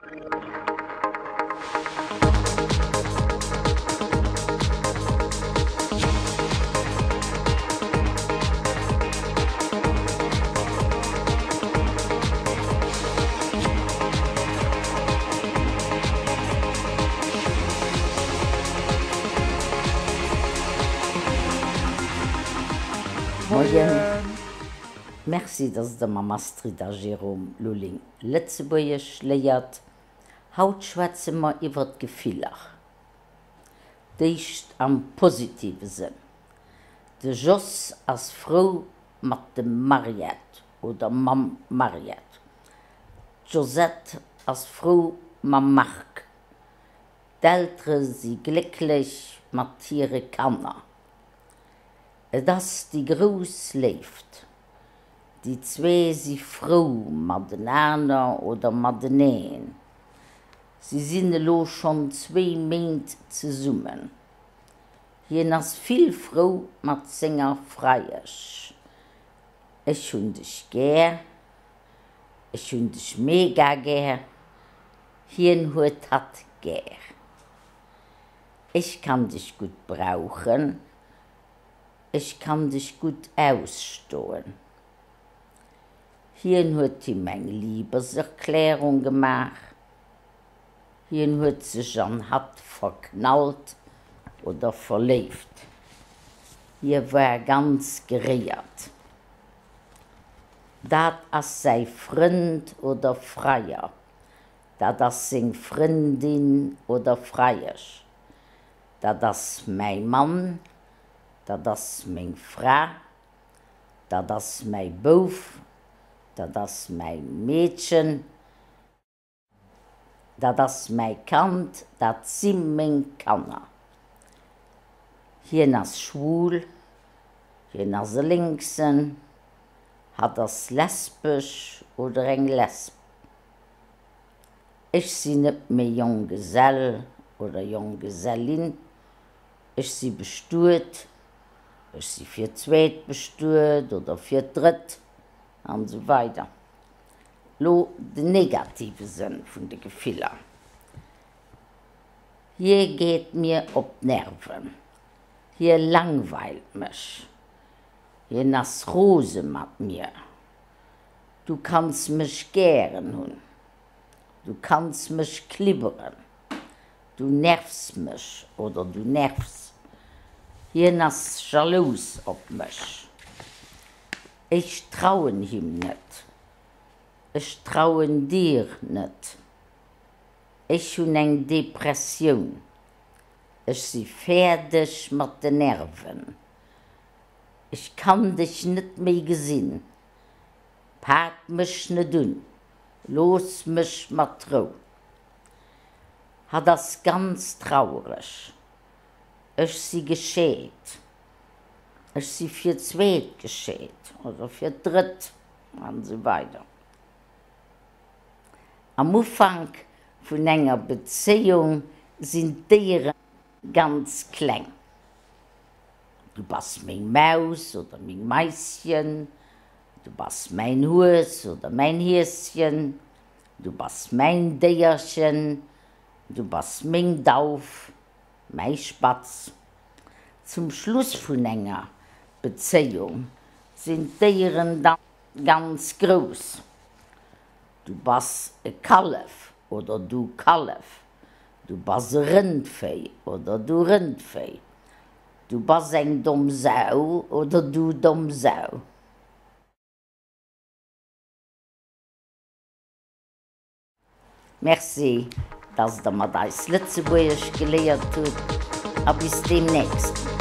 Moien. Merci, dass Der mam Astrid a Jérôme Lulling Lëtzebuergesch léiert. Haut schwätze mer iwwer d'Gefiller. D'éischt am positive Sënn. De Jos ass frou mat dem Mariette oder mam Mariette. D'Josette ass frou mam Marc. D'Eltere si glécklech mat hire Kanner. Et ass déi grouss Léift. Déi zwee si frou matenaner oder mateneen. Si sinn elo schonn zwéi Méint zesummen. Hien ass vill frou mat senger Freiesch. Ech hunn dech gär. Ech hunn dech mega gär. Hien huet hatt gär. Ech kann dech gutt brauchen. Ech kann dech gutt ausstoen. Hien huet him eng Liebeserklärung gemaach. Hien huet sech an hatt verknallt oder verléift. Hie war ganz geréiert. Dat ass säi Frënd oder Freier. Dat ass seng Frëndin oder Freiesch. Dat ass mäi Mann. Dat ass meng Fra. Dat ass mäi Bouf. Dat ass mäi Meedchen. Dat ass mäi Kand. Dat si meng Kanner. Hien ass schwul. Hien ass e Lénksen. Hatt ass lesbesch oder eng Lesb. Ech sinn net méi Jonggesell oder Jonggesellin. Ech si bestuet, ech si fir d'zweet bestuet oder fir d'drëtt an esou weider. Lo den negative Sënn vun de Gefiller, Hie geet mir op d'Nerven, hie langweilt mech, hien ass rose mat mir, du kanns mech gären hunn, du kanns mech klibberen. Du nervs mech oder du nervs. Hien ass jalous op mech. Ech trauen him net. Ech trauen dir net. Ech hunn eng Depressioun. Ech si fäerdeg mat de Nerven. Ech kann dech net méi gesinn. Pak mech net un. Looss mech mat Rou. Hatt ass ganz traureg. Ech si gescheet. Ech si fir d'zweet gescheet oder fir d'drëtt an esou weider. Am Ufank vun enger Bezéiung sinn d'Déiere ganz kleng. Du bass meng Maus oder meng Maischen, du bass mäin Hues oder mäin Hieschen, Du bass mäin Déierchen, du bass meng Dauf, mäi Spatz. Zum Schluss vun enger Bezéiung sinn d'Déieren da ganz grouss. Du bass e Kallef oder du Kallef, du bass e Rëndvéi oder du Rëndvéi, du bass eng domm Sau oder du domm Sau. Merci, dass der mat eis Lëtzebuergesch geléiert hutt a bis deemnächst.